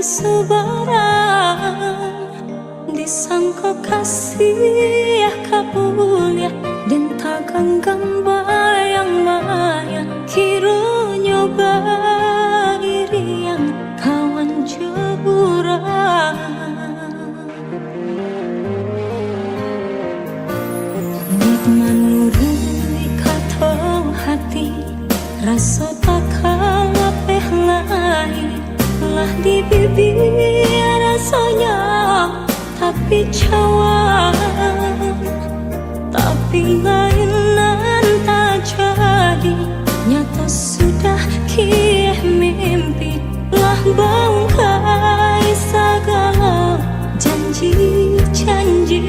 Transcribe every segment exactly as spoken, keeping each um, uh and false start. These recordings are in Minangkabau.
Subarang disangko kasiah ka buliah, den taganggam bayang-bayang, kironyo bairiang kawan jo urang. Dek manuruik kato hati, raso tak ka lapeh lai, lah di bibia rasonyo, tapi cawan, tapi lain nan tajadi, nyato sudah kieh mimpi, lah baungkai sagalo janji-janji.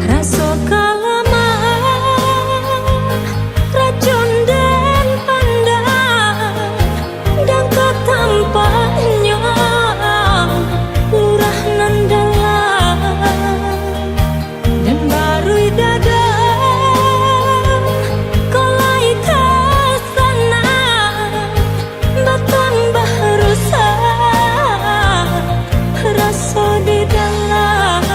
Raso ka lamah, racun den pandam, dan ka tampaknyo lurah nan dalam. Den baruih dado, kok lai ka sana, batambah rusak raso di dalam.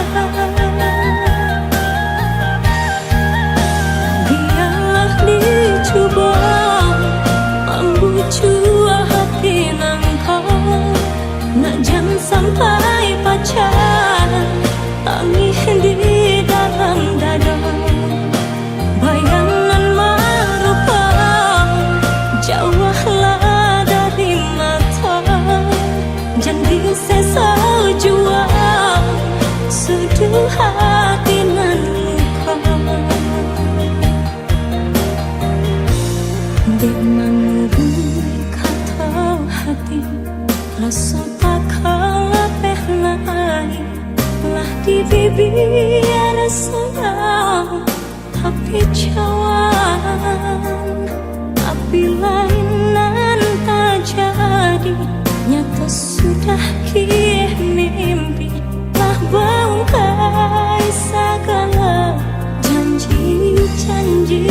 Bialah dicubo, mambucua hati nangko, nak jan sampai pacah tangih di dalam dado. Bayangan marupo jauahlah dari mato, jan diseso jua suduik hati nan luko. Dek manuruik kato hati, raso tak ka lapeh lai, lah di bibia rasonyo, tapi cawan, tapi lain nan tajadi, nyato sudah kieh mimpi, lah baungkai sagalo janji-janji.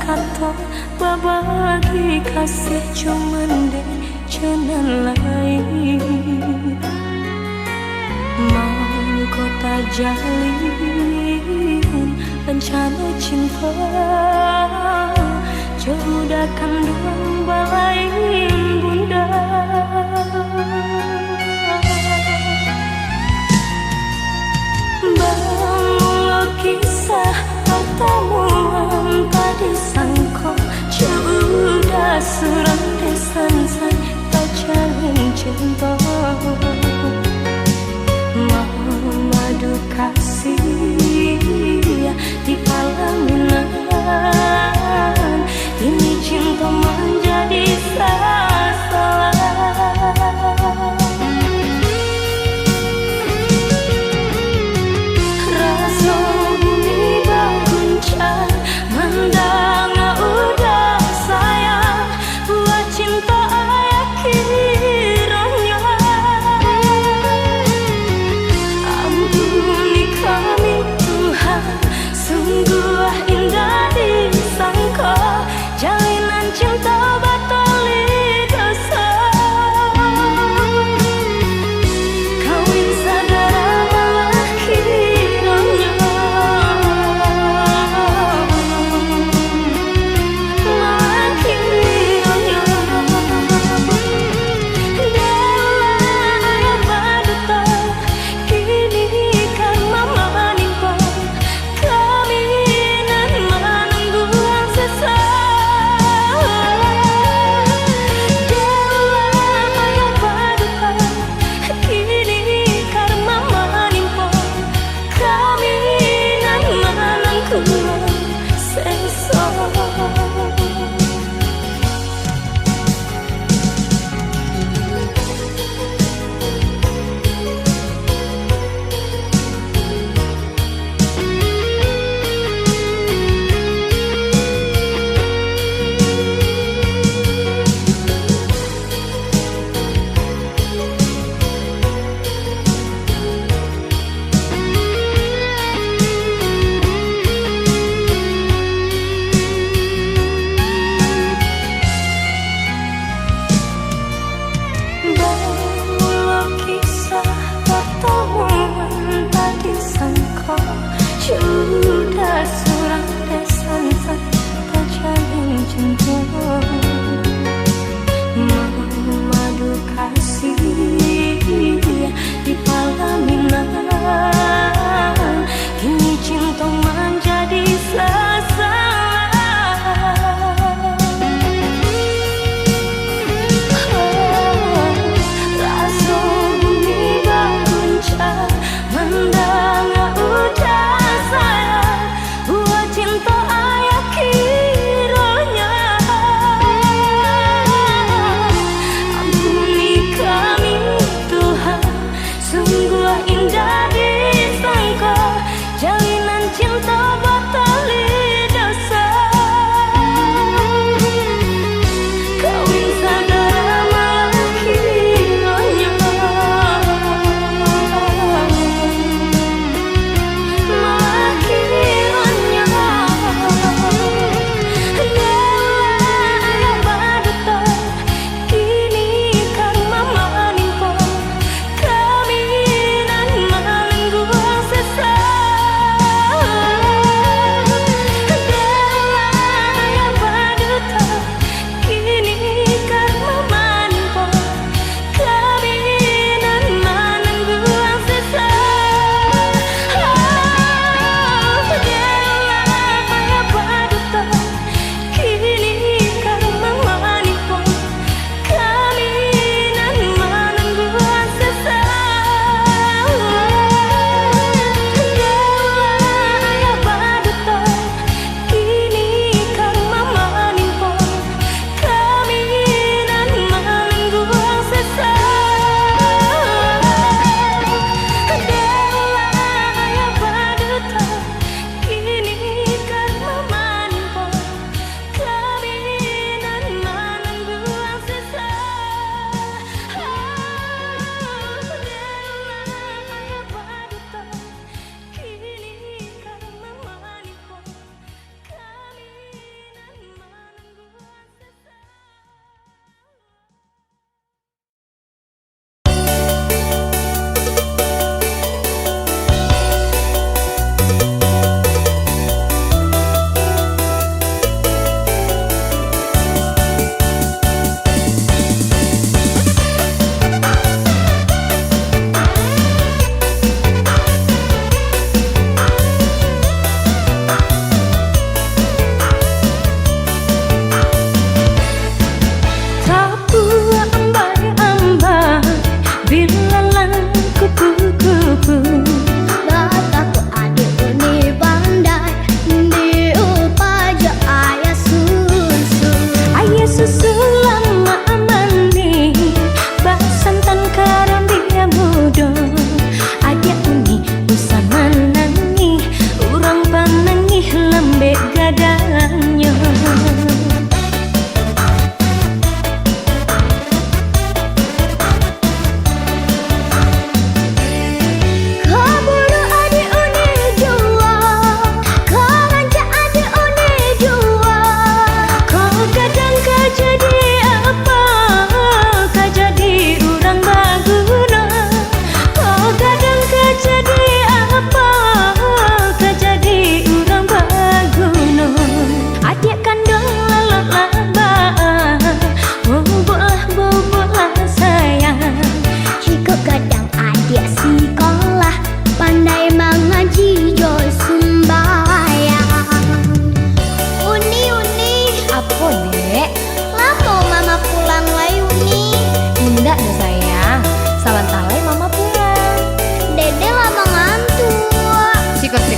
kato babagi kasih cuman dek jo nan lain. Mangko tajalin rancana cinto jo budak kanduang balain bunda. Bamulo kisah patamuan tadi sangko, jo budak surang dek sansai tajalin cinto. Mamadu kasih di palaminan, kini cinto manjadi sasalah. Raso bumi baguncang mandanga udah sayang.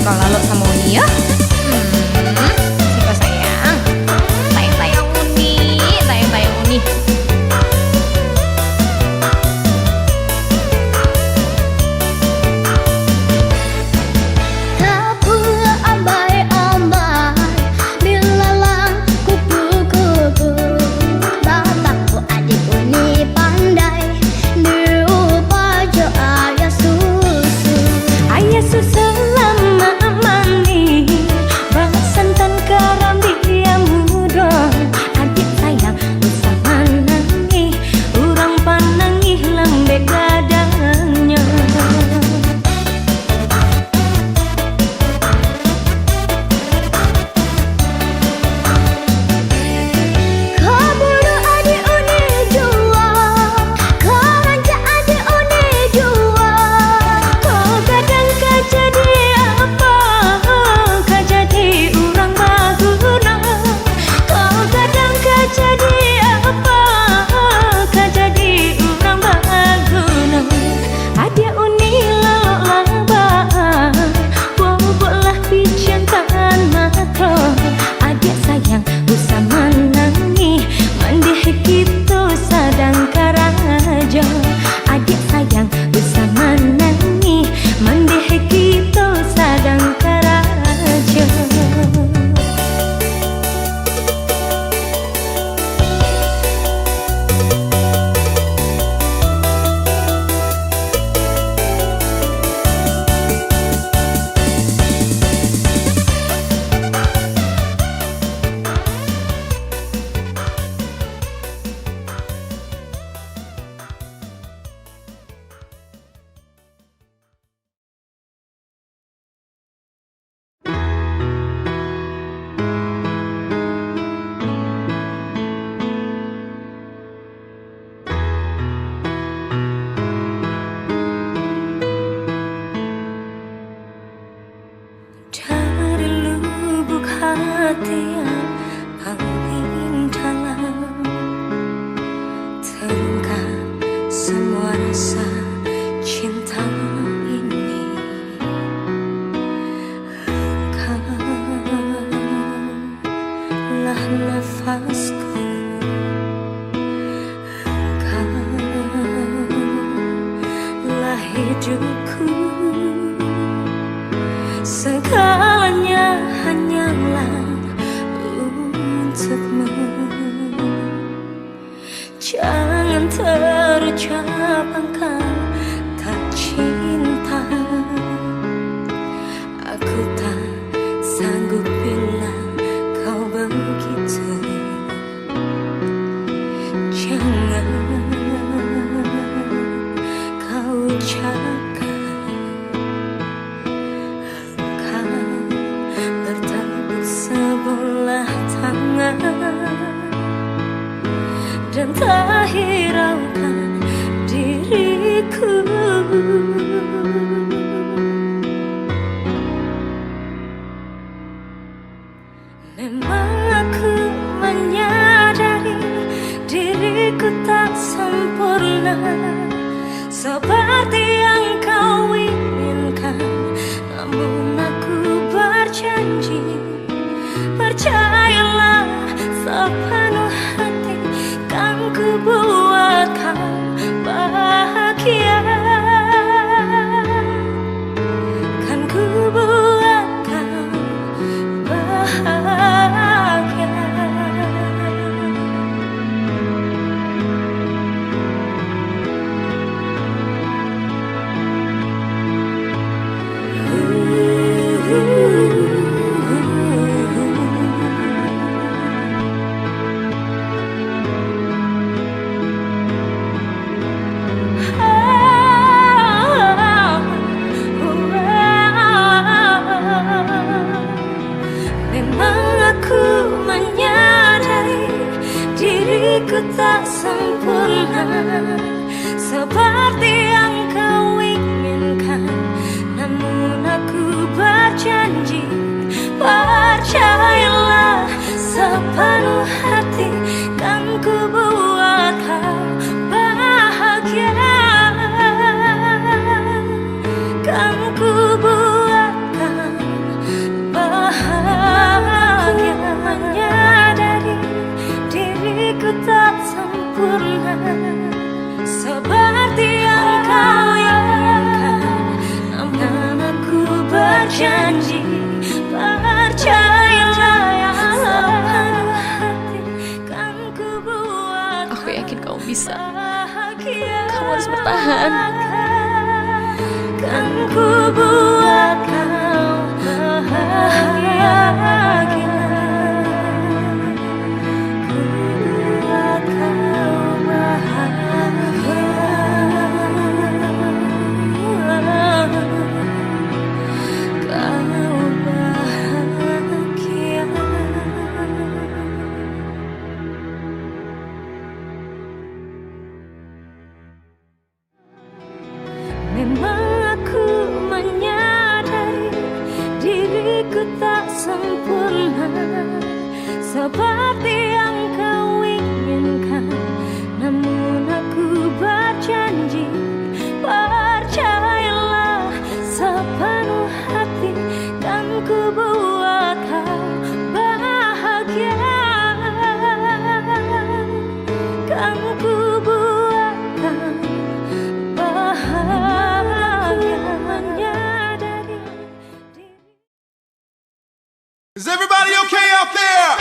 Kalau lalok samo Uni yo. Hmm, siko sayang. Tayang-tayang Uni, tayang-tayang Uni. Tapuak ambai-ambai, bilalang kupu-kupu. Batapuak adik Uni pandai, diupajo ayah susu. Ayah susu lamak manih, basantan karambia mudo. Adik sayang usah manangih, urang panangih lambek badangnyo. Kaburu adik Uni juo, karaja adik Uni juo. Kau gadang ka jadi apa? Ka jadi urang baguno. Kau gadang ka jadi apa? Ka jadi urang baguno. Adiak Uni lalok lah baa, bobok lah pijamkan mato. Adiak sayang usah manangih, mandeh kito sadang karajo. Adiak sayang usah manangih, mandeh kito sadang karajo. Dari lubuk hati yang paling dalam, terungkap semua rasa cinta ini. Engkaulah nafasku, engkaulah hidupku, segalanya hanyalah untukmu. Jangan terucap engkau tak cinta. Aku tak sanggup bila kau begitu. Jangan kau ucapkan. Kau bertepuk sebelah tangan dan tak hiraukan diriku. Memang aku menyadari diriku tak sempurna seperti yang kau inginkan, namun aku berjanji, percayalah sepenuh hati, kan ku buat kau bahagia. Kan ku buat kau bahagia. Memang aku menyadari diriku tak sempurna seperti yang kau inginkan, namun aku berjanji, percayalah sepenuh hati, kan ku buat kau bahagia. Kan ku buat kau Seperti yang kau inginkan, namun aku berjanji, percayalah, sepenuh hati kan ku buat. Aku yakin kamu bisa. Kamu harus bertahan. Kan ku buat kau bahagia. Ku buat kau bahagia. Kau bahagia. Memang aku menyadari diriku tak sempurna seperti yang kau inginkan, namun aku berjanji, percayalah sepenuh hati, kan ku buat kau bahagia. Kan ku buat kau bahagia. Is everybody okay out there?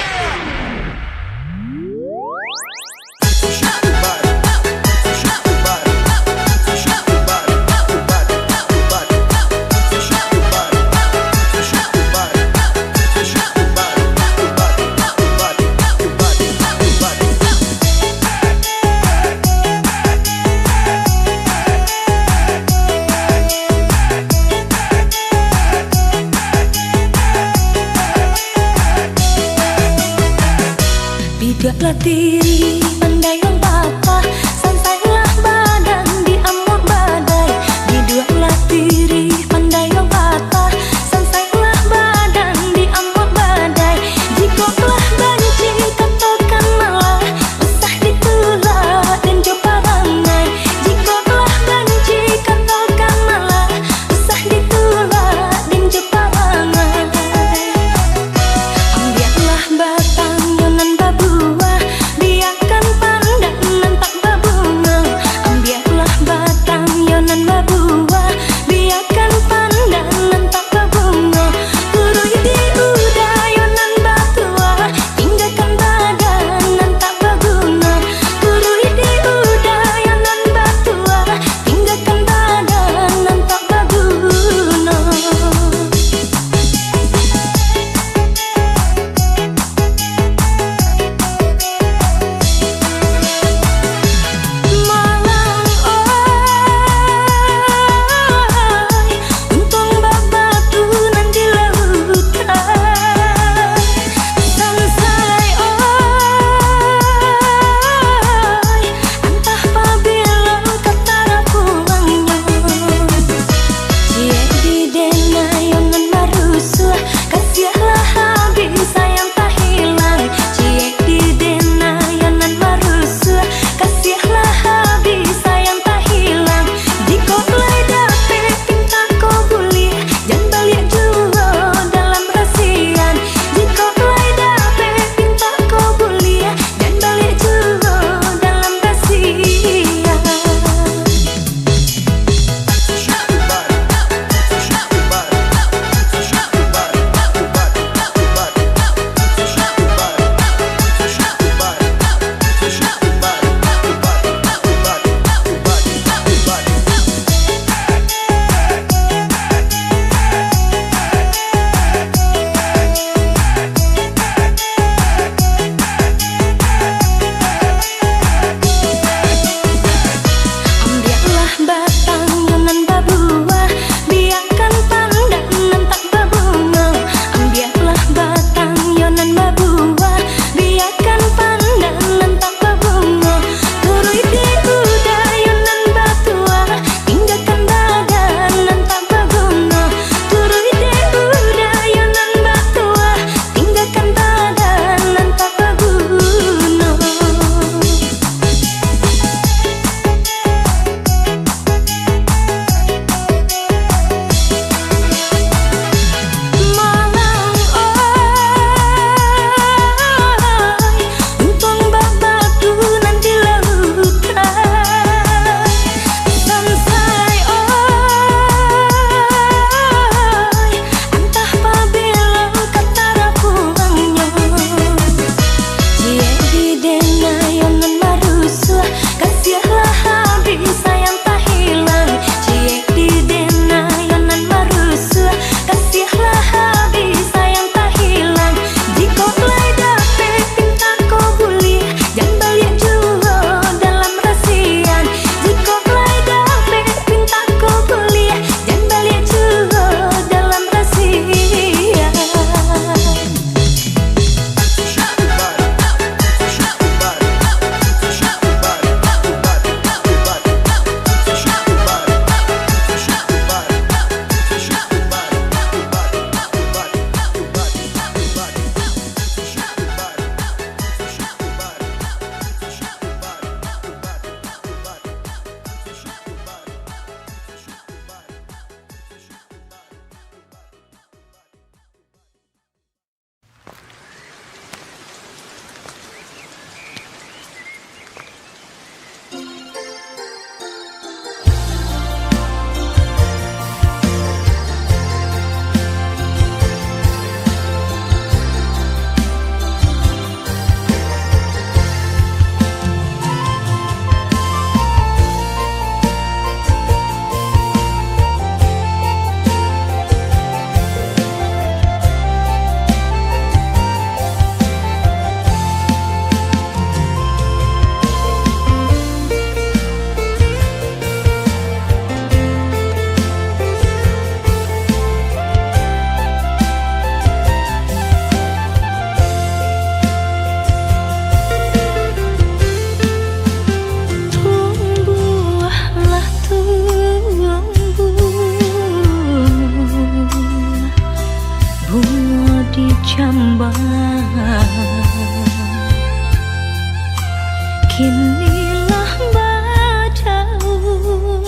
Kini lah badaun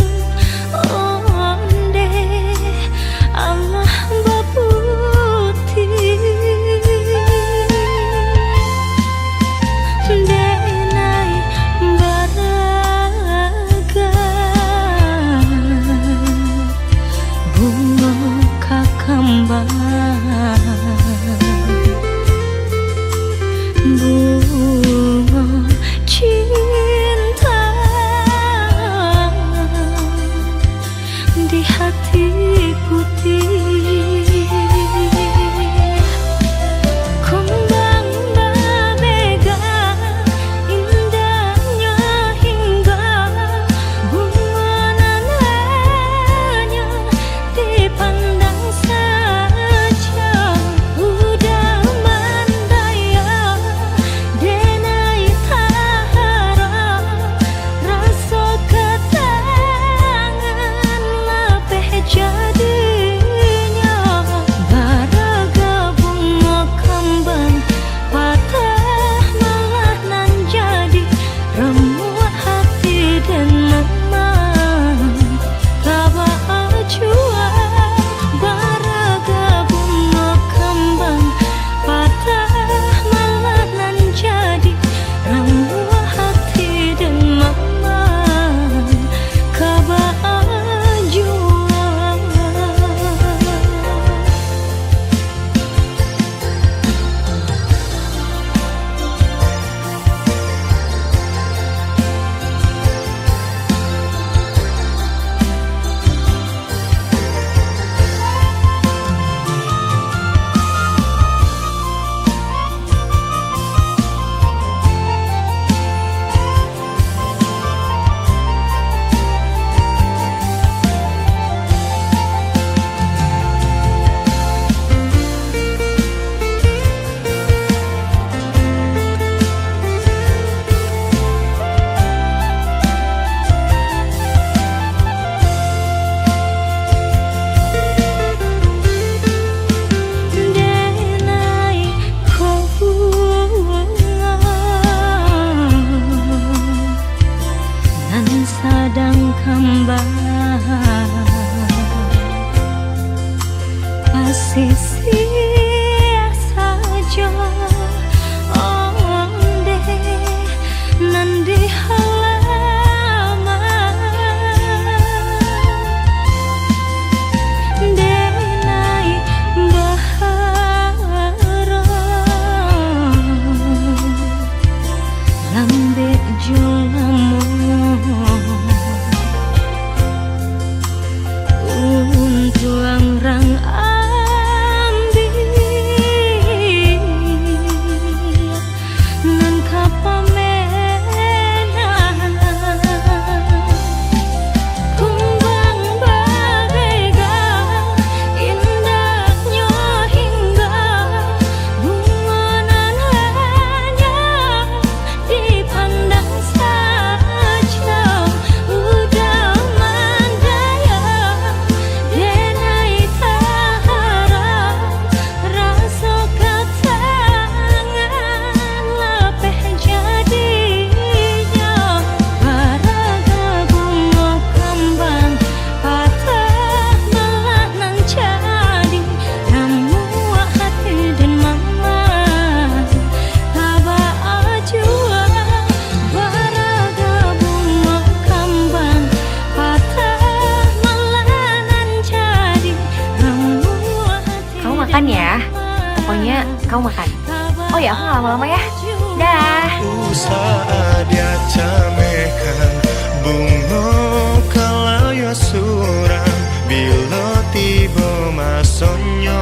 ondeh, alah baputiah. Denai baraga bungo kakambang, bungo cinta di hati putiah. Kumbang babega, indahnyo hingga bungo nan hanyo dipandang sajo. Udah mandaya, denai taharap, raso katangan lapeh jadinyo. Baraga bungo kambang, patah malah nan jadi, ramuak hati den mamang, ka baa jua. Baraga bungo kambang, patah malah nan jadi, ramuak hati den mamang, ka baa jua. Denai ko bungo nan sadang kambang, basisiah sajo ondeh nan di halaman. Denai baharap lambek jo lamo, untuang rang ambiak nan ka pamenan. Kumbang babega, indahnyo hingga bungo nan hanyo dipandang sajo. Udah mandaya, denai taharap, raso katangan lapeh jadinyo. Baraga bungo kambang, patah malah nan jadi, ramuak hati den mamang, ka baa jua. Baraga bungo kambang, patah malah nan jadi, ramuak hati den mamang. Kamu makan ya. Pokoknya kamu makan. Oh ya, aku nggak lama-lama ya. Dah. Usah diacamehkan, bungo kalau yo surang, bilo tibo masonyo,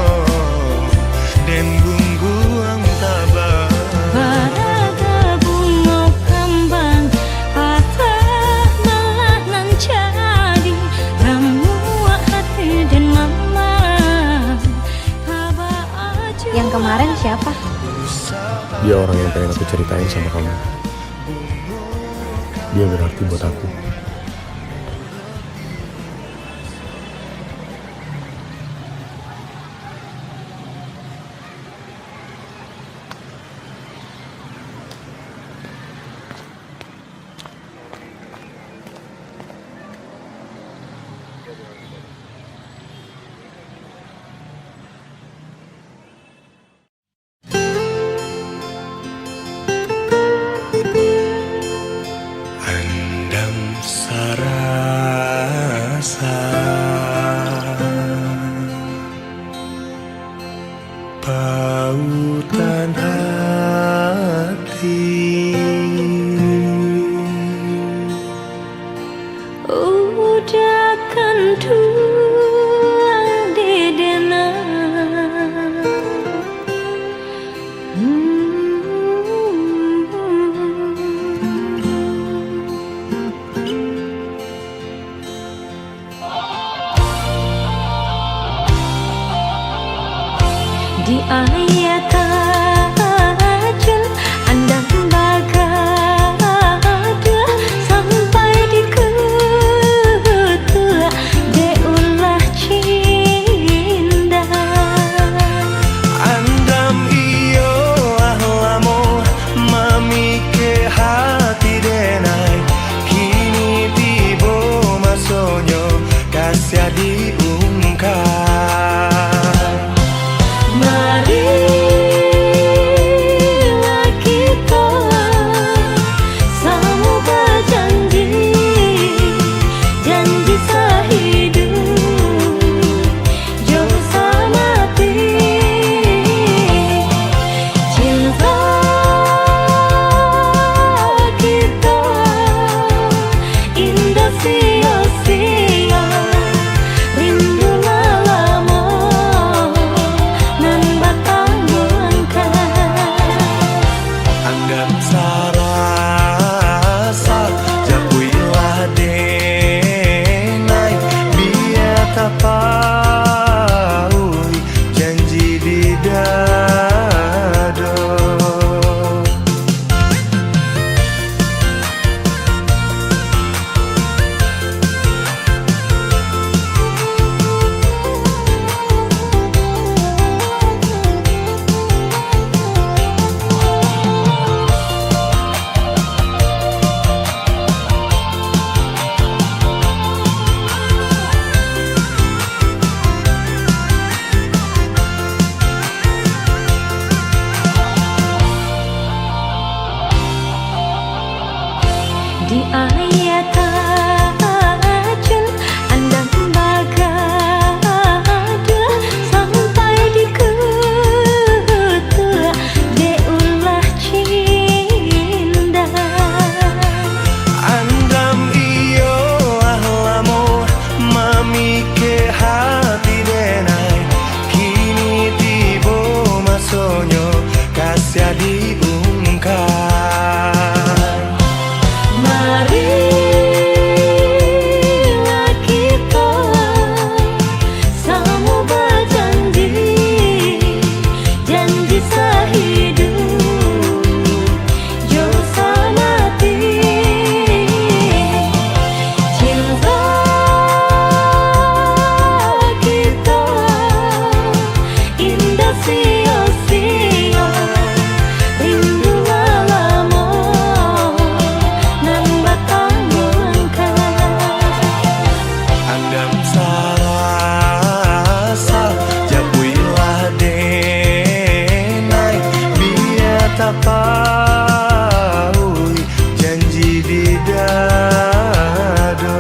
den bungguang tabang. Baraga bungo kambang, patah malah nan jadi, ramuak hati den mamang. Yang kemarin siapa? Dia orang yang pengen aku ceritain sama kamu. Dia berarti buat aku. Sarasa pautan hati. Udah kanduang di dena. Di aia tajun andam bagaduah, sampai dikutuak dek ulah cindai. Andam iyo lah lamo mamikek hati denai, kini tibo masonyo kasiah diungkap. Marilah kito samo bajanji, janji sahiduik jo samati. Cinta kito indak sia-sia, rindu nan lamo nan batangguangkan. Andam sarasa, japuiklah denai, bia tapauik janji di dado. Di aia tajun andam bagaduah, sampai dikutuak dek ulah cindai. Andam iyo lah lamo mamikek hati denai, kini tibo masonyo kasiah diungkap. Marilah kito samo bajanji, janji sahiduik jo samati. Cinta kito indak sia-sia, rindu nan lamo nan batangguangkan. Andam sarasa, japuiklah denai, bia tapauik janji di dado.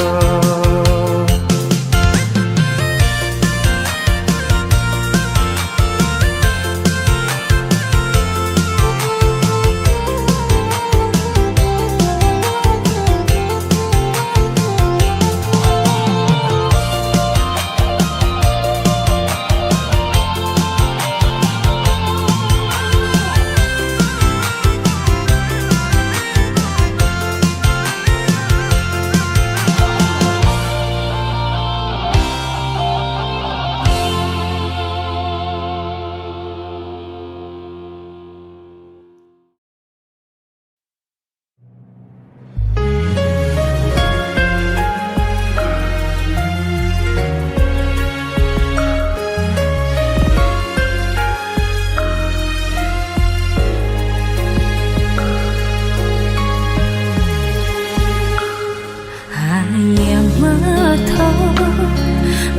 Aia mato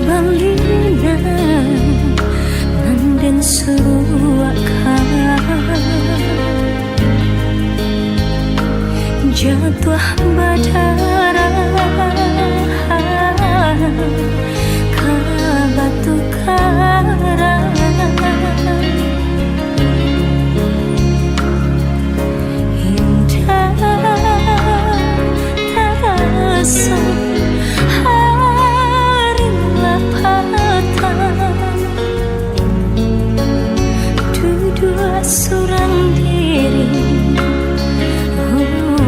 balinang nan den suakkan, jatuah badarah ka batukaran. Indak taraso hari lah patang. Duduak surang diri, oh,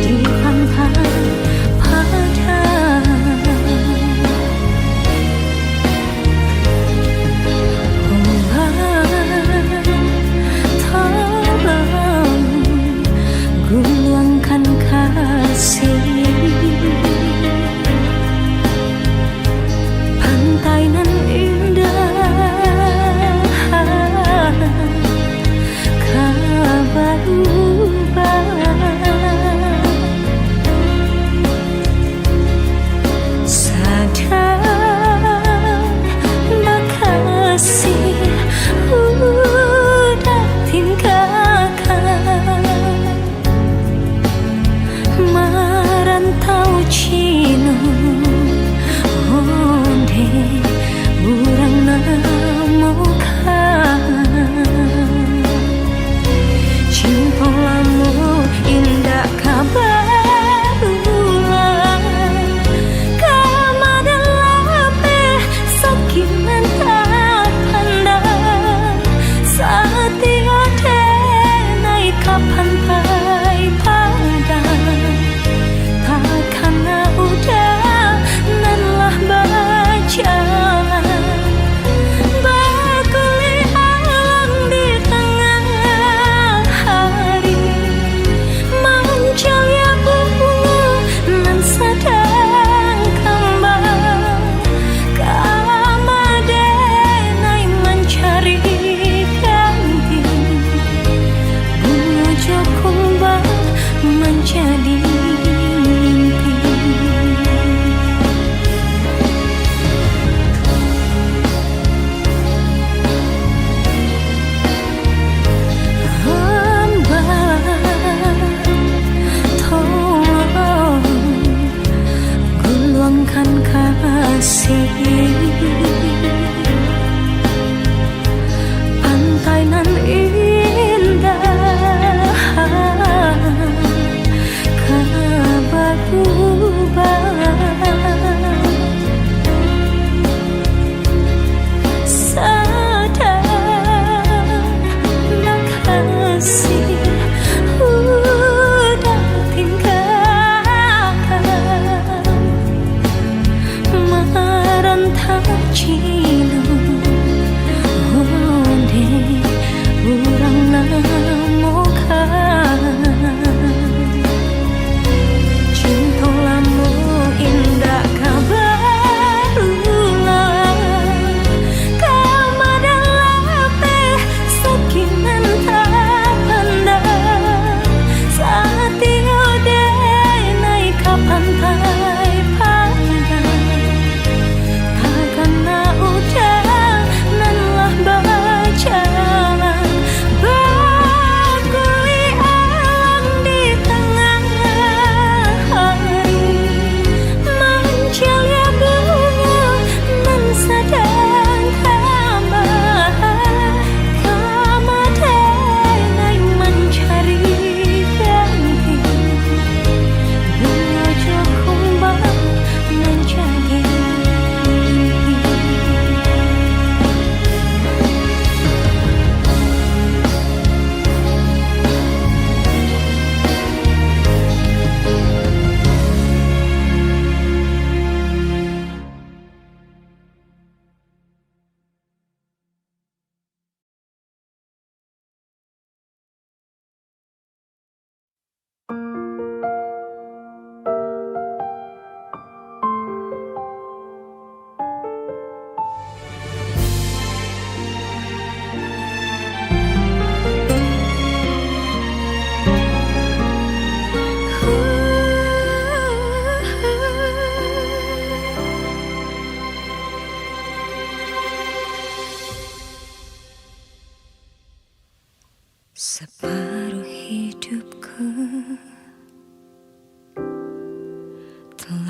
di ampang padang. Oh, tolong guluangkan kasih. Pantai nan indah ka barubah. Sadang bakasih udah tinggakan. Marantau Cino, ondeh urang namokan. Cinto lamo indak ka barulang, ka madan lapeh sakik nan tapandang. Satio denai ka pantai padang, takana udah nan lah bajalan, bakuliah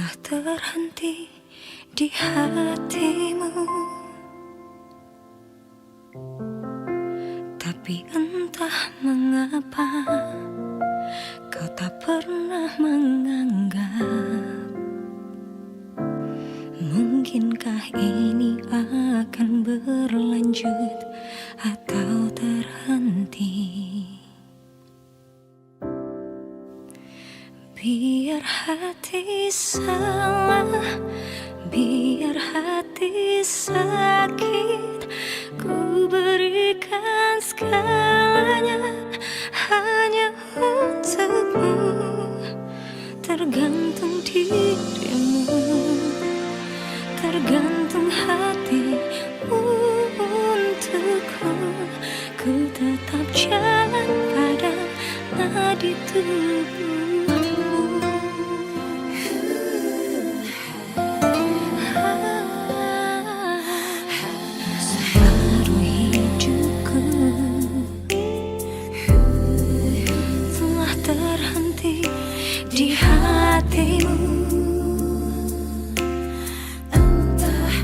Telah terhenti di hatimu. Tapi entah mengapa kau tak pernah menganggap. Mungkinkah ini akan berlanjut atau terhenti? Biar hati salah, biar hati sakit, ku berikan segalanya hanya untukmu. Tergantung dirimu, tergantung hatimu untukku. Ku tetap jalan pada nadi tubuhmu. Separuh hidupku telah terhenti di hatimu. Entah,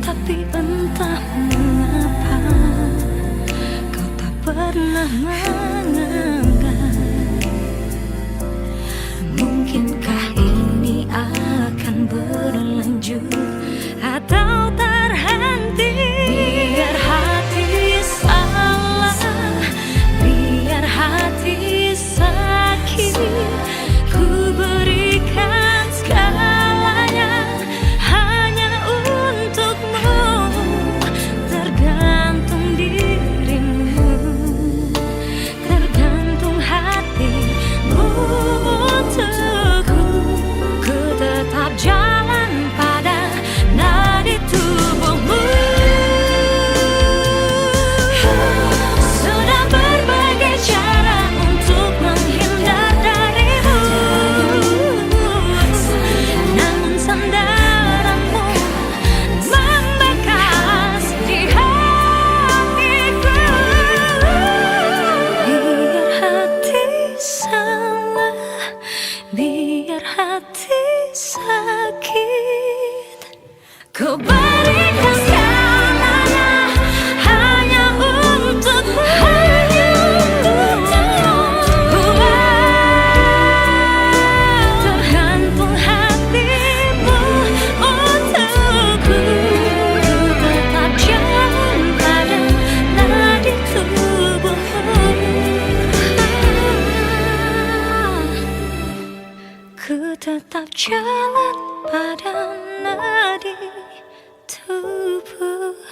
tapi entah mengapa kau tak pernah menganggap. Mungkinkah ini akan berlanjut atau terhenti? Biar hati salah, biar hati sakit, ku berikan segalanya hanya untukmu. Tergantung dirimu, tergantung hatimu untukku. Ku tetap jalan pada nadi tubuhmu. Sudah berbagai cara untuk menghindar darimu, namun sandaranmu membekas di hatiku. Biar hati salah, biar hati sakit, ku berikan segalanya hanya untukmu. Tergantung hatimu untukku. Tetap jalan pada nadi tubuhmu. Ku tetap jalan pada nadi tubuhmu.